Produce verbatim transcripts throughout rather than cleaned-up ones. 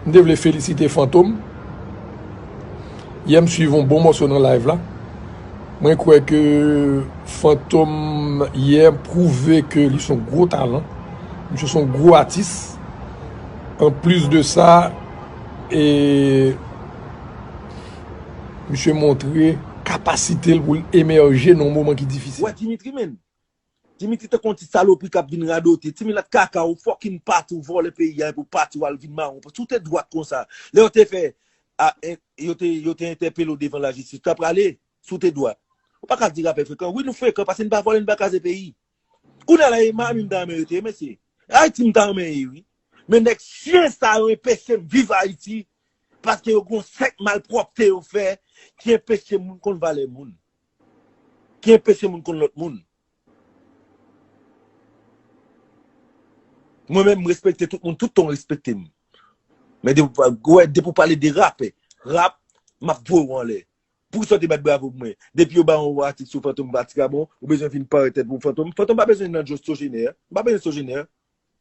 M te vle felisite Fantom. Yè m swiv yon bon mòso nan live la. Mwen kwè ke Fantom yè pwouve ke li se yon gwo talan. Misye se yon gwo atis. Anplis de sa, e, misye montre kapasite l pou l emèje nan yon moman ki difisil. Wè Dimitri, men. Dimitri tankou yon ti salopri k ap vin radote. Ti milat kaka, ou fucking pati, ou vòlè peyi a, epi ou pati, ou al vin mawon. Si w te dwat konsa, lè yo te fè, a, en, yo te, yo te entèpele w devan lajistis, ou ta prale, si w te dwat. Ou pa ka di rapè frekan. Wi, nou frekan, paske n pa vòlè, n pa kraze peyi. Kounye a la, e Miami m ta renmen rete, mesye. Ayiti m ta renmen ye, wi. Men nèg chyen sa yo enpeche m viv Ayiti, paske yo gon sèk malpwòpte yo fè ki enpeche moun konn valè moun, ki enpeche moun konn lòt moun. Mwen menm, m respekte tout moun, tout tan w respekte m. Men depi w pa-, wè, depi w pale de rapè, rap, m ap voye w anlè. Poukisa w te bat bravo pou mwen? Depi yo ba yon atik sou Fantom, atik la bon, ou bezwen vin pare tèt pou Fantom. Fantom pa bezwen nan Sogener. M pa bezwen Sogener.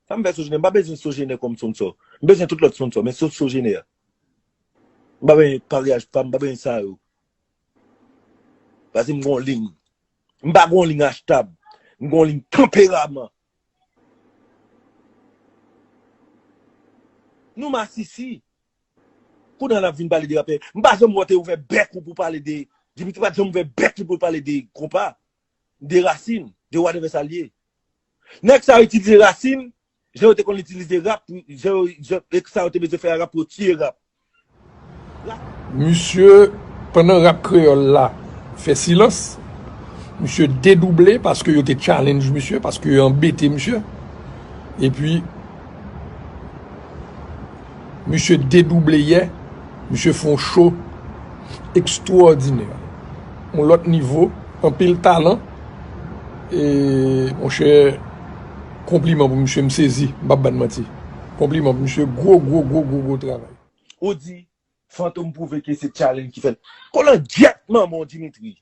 Sa m fè Sogener? M pa bezwen Sogener kòm sponsor. M bezwen tout lòt sponsor, men sof Sogener. M pa bezwen paryaj pa m, m pa bezwen sa yo. Paske m gon liy. M pa gon liy achtab. M gon liy tanperaman. Nou masisi. Kounye a n ap vin pale de rapè. M pa janm wè w te ouvè bèk ou pou pale de, Dimitri pa t janm ouvè bèk li pou l pale de konpa, de rasin, de whatever sa l ye. Nèg sa yo itilize rasin, jan yo te konn itilize rap, jan yo, jan, e sa yo te bezwen fè a rap pou yo tiye rap. Misye, pandan rap kreyòl la fè silans, misye dedouble paske yo te challenge misye, paske yo anbete misye. Epi, misye dedouble yè, misye fè yon cho ekstwòdinè. Yon lòt nivo, anpil talan. E, monchè, konpliman pou misye, m sezi, m p ap ba n manti. Konpliman pou misye, gwo, gwo, gwo, gwo, gwo travay. Ou di, Fantom pwouve ke se challenge ki fè l. Kolangyèt manman w, Dimitri.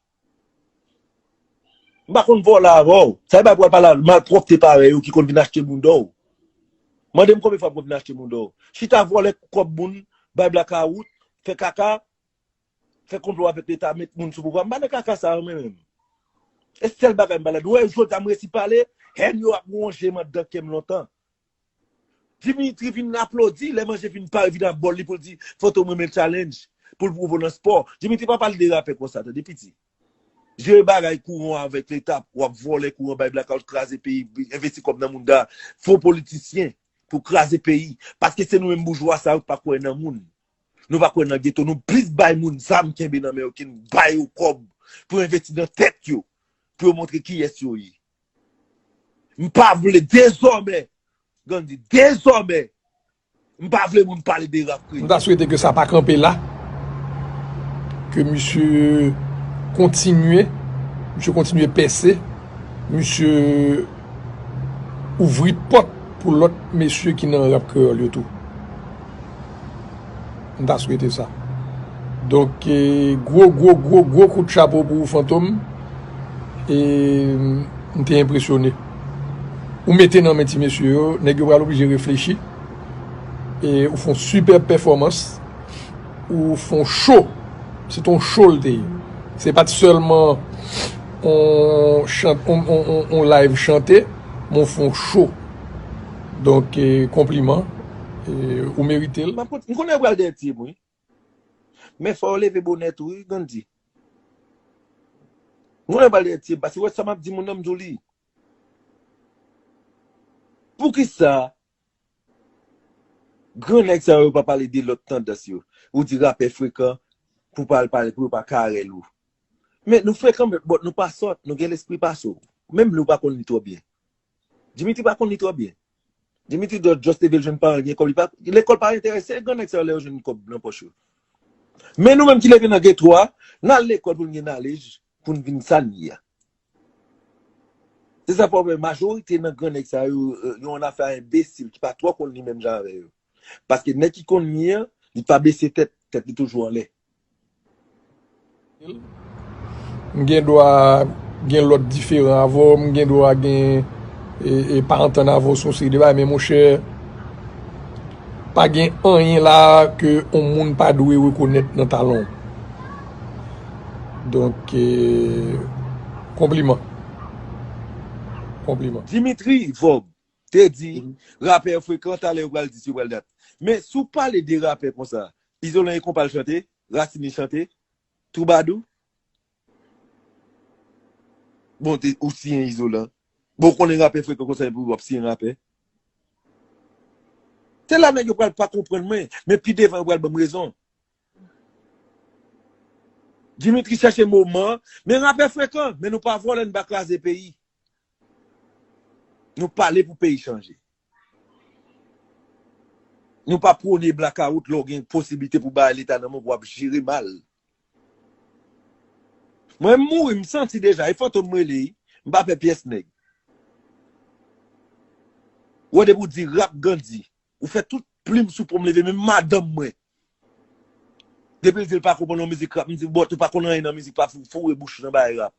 M pa konn vòlè avè w. Sa e bay pou al pale a malpwòpte parèy ou ki konn vin achte bounda w. Mande m konbyen fwa m konn vin achte bounda w. Chita vòlè kòb moun, bay blakawout, fè kaka, fè konplo avèk leta, met moun sou pouvwa. M pa nan kaka sa yo mwen menm. E sèl bagay m pa ladan. Ou wè jodi a m resi pale, hèn yo ap wonje m anndan kè m lontan. Dimitri vin aplodi lè manje vin pare, vin ap bò l li pou l di Fantom renmen challenge, pou l pwouve w nan spò. Dimitri pa pale de rapè konsa, tande piti. Jere bagay kouran avèk leta, w ap vòlè kouran, bay blakawout, kraze peyi, envesti kòb nan moun da, fo politisyen pou kraze peyi. Paske se nou menm boujwa sa yo k pa kwè nan moun. Nou pa kwè nan geto, nou plis bay moun zam kenbe nan men yo ke n bay yo kòb pou envesti nan tèt yo, pou yo montre kiyès yo ye. M pa vle dezòmè, Gandhi, dezòmè, m pa vle moun pale de rap kreyòl. M ta swete ke sa pa kanpe la, ke misye kontinye, misye kontinye pèse, misye ouvri pòt pou lòt mesye ki nan rap kreyòl yo tou. M ta swete sa. Donk, e, gwo, gwo, gwo, gwo kout chapo pou ou, Fantom. E, m te enpresyone. Ou mete nan men ti mesye yo, nèg yo pral oblije reflechi. E, ou fè yon sipèb pèfòmans. Ou fè yon cho. Se t yon cho l te ye. Se pa t sèlman yon chant, yon, yon, yon, yon live chante, men w fè yon cho. Donk, e, konpliman. E, ou merite l. M ap kont-, m konnen yo pral dèyè tye m, wi. Men fò yo leve bonè tou, wi, Gandhi. M konnen yo pral dèyè tye m, paske wè sa m ap di moun nan, m di w li. Poukisa gran nèg sa yo pa pale de lòt tandans yo? Ou di rapè frekan pou pa al pale, pou yo pa karèl ou. Men nou frekan, men, but nou pa sòt, nou gen lespri pase w. Menm li w pa konn li twò byen. Dimitri pa konn li twò byen. Dimitri just leve l jwenn paran l gen kòb, li pa, lekòl pa enterese gran nèg sa yo lè yo jwenn kòb nan pòch yo. Men nou menm ki leve nan geto a, n al lekòl pou n gen knowledge, pou n vin sa n ye a. Se sa fè w wè majorite nan gran nèg sa yo, e, yo annafè a enbesil ki pa twò konn li menm jan avè yo. Paske nèg ki konn li an, li pa bese tèt, tèt li toujou anlè. M gen dwa gen lòt diferan avè w, m gen dwa gen, e, e, pa antann avè w sou yon seri de bagay, men monchè, Pa gen anyen la ke yon moun pa dwe rekonèt nan talan w. Donk, eh, konpliman. Konpliman. Dimitri Vorbe te di, rapè frekan, talè yo pral di si yo pral dat. Men si w pale de rapè konsa, Izolan e konpa l chante, Racine chante, Twoubadou. Bon, te, ou siyen Izolan. Bon, ou konnen rapè frekan konsa epi w ap siyen rapè. Se la nèg yo pral pa konprann mwen, men pi devan yo pral ban m rezon. Dimitri chèche moman, men rapè frekan, men nou pa vòlè, nou pa kraze peyi. Nou pale pou peyi chanje. Nou pa pwone blakawout lè w gen posiblite pou bay leta nan men w pou w ap jere mal. Mwen m mouri, m santi deja, e Fantom m rele, m pa pè pyès nèg. Ou wè depi w di rap Gandhi, ou fè tout plim sou po m leve, menm madanm mwen. Depi l di l pa konprann yon mizik rap, m di, bòt, ou pa konn anyen nan mizik, pa fou- foure bouch ou nan bagay rap.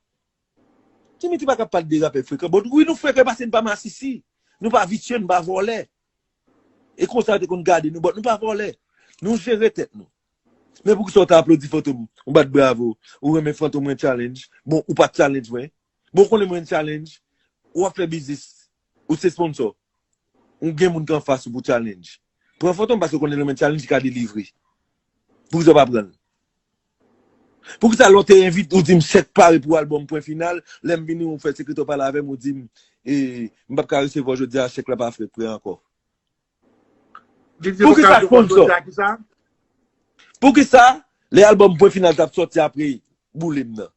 Dimitri pa ka pale de rapè frekan. Bon, wi, nou frekan paske nou pa masisi. Nou pa visye, nou pa vòlè. E konsa yo te konn gade nou, bòt, nou pa vòlè. Nou jere tèt nou. Men poukisa w ta aplodi Fantom, ou bat bravo, ou renmen Fantom mwen challenge. Bon, ou pa t challenge mwen. Bon, ou konnen mwen challenge, ou ap fè biznis, ou se sponsor. Ou gen moun ki anfas ou pou challenge. Pran Fantom paske ou konnen lè mwen challenge, li ka delivre. Poukisa w pa pran l? Poukisa lè w te envite, ou di m chèk pare pou albòm pwen final, lè m vini ou fè sekretè w pale avè m, ou di m, e, m p ap ka resevwa w jodi a, chèk la pa fè prè ankò. Poukisa sponsor? Poukisa lè albòm pwen final t ap sòti apre boule m nan?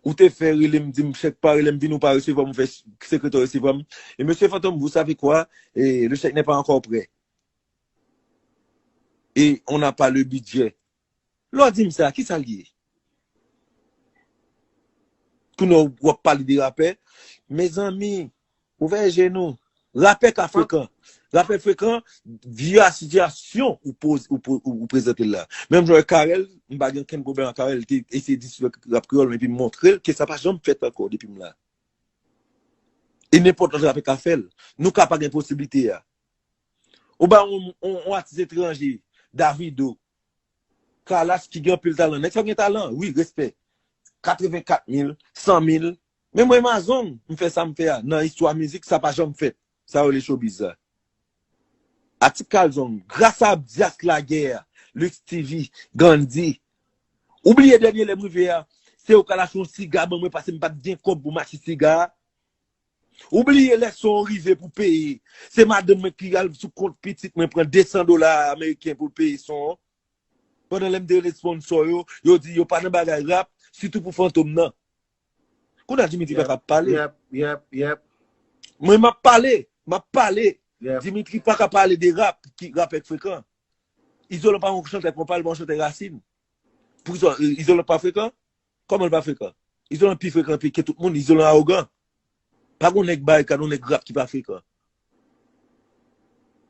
Ou te fè rele m, di m chèk pare, lè m vini ou pa resevwa m, ou fè sekretè resevwa m. E mesye Fantom, vous savez quoi? E, le chèque n'est pas encore prêt. E on n'a pas le budget. Lè w di m sa, kisa l ye? Kounye a w ap pale de rapè. Mezanmi, ouvè je nou. Rapè ka frekan. Rapè frekan, vye a sitiyasyon ou poz, ou, po- ou, ou prezante l la. Menm jan Karèl, m pa gen okenn pwoblèm ak Karèl, li te eseye disrespè rap kreyòl, men epi m montre l ke sa pa janm fèt ankò depi m la. E nenpòt lòt rapè ka fè l. Nou ka pa gen posiblite a. Ou ba yon, yon, yon atis etranje, Davido, Kalash ki gen anpil talan. Nèg sa gen talan, wi, respè. Katrevenkat mil, san mil. Men mwen Amazon, m fè sa m fè a. Nan istwa mizik, sa pa janm fèt. Sa yo rele showbiz la. Atik Kalzong, gras a Abdias Laguerre, Lux T V, Gandhi. Ou bliye dènye lè m rive a, se yo k al achte yon siga ban mwen paske m pa t gen kòb pou m achte siga a. Ou bliye lè son an rive pou peye. Se madanm mwen ki al sou kont pitit mwen pran de san dola ameriken pou l peye son an. Pandan lè m te rele sponsor yo, yo di yo pa nan bagay rap, sitou pou Fantom nan. Kounye a Dimitri pa ka pale. Yep, yep, yep. Mwen m ap pale, m ap pale. Yep. Dimitri pa ka pale de rap, ki rap èk frekan. Izolan pa yon chantè konpa, li pa yon chantè rasin. Pou Izo- Izolan pa frekan? Kòman l pa frekan? Izolan pi frekan pi ke tout moun, Izolan awogan. Pa gon nèg barikad, yon nèg rap ki pa frekan.